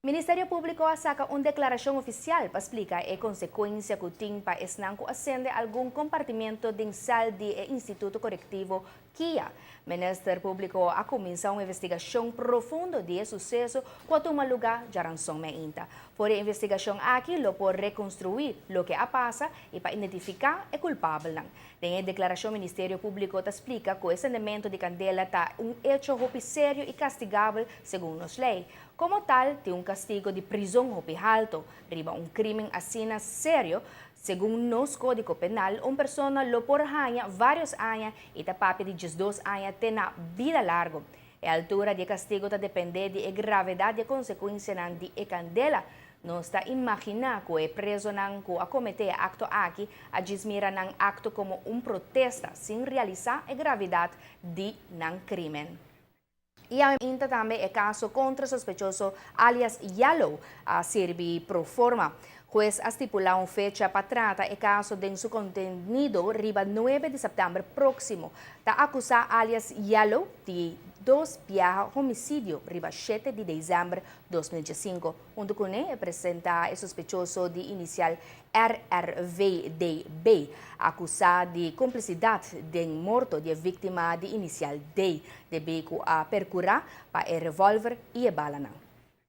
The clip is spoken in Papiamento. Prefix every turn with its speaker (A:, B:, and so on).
A: Ministerio Públiko a saka un deklarashon ofisial pa splika e konsekuensia ku tin pa esnan ku a sende algun kompartimento den sèl di e Instituto Korektivo Kia. Minister Públiko a kuminsá un investigashon profundo di e suseso ku a tuma lugá djaranson meinta. For e investigashon aki lo por rekonstruí loke a pasa i pa identifiká e kulpabelnan. Den e deklarashon Ministerio Públiko ta splika ku e sendementu di kandela ta un echo hopi serio i kastigabel segun nos lei. Komo tal, tin un kastigo di prizon hopi halto. Riba un krimen asina serio, segun nos Kódigo Penal, un persona lo por haña vários aña i ta papia di 12 aña te na bida largu. E altura di e kastigo ta dependé di e gravedat di e konsekuensianan di e kandela. Nos ta imaginá ku e prezonan ku a kometé e akto aki a djis mira nan akto komo un protesta sin realisá e gravedat di nan krimen. I ainda tambe e kaso kontra sospechoso alias Yellow a sirbi pro forma. Hues a stipulá un fecha pa trata e kaso den su kontenido riba 9 di sèptèmber próksimo. Ta akusá alias Yellow di dos biaha homisidio riba 7 di desèmber 2005. Huntu kuné e presentá e sospechoso di inisial RRVDB, akusá di komplisidat den morto di e víktima di inisial D, debí ku a perkurá pa e revòlver i e balanan.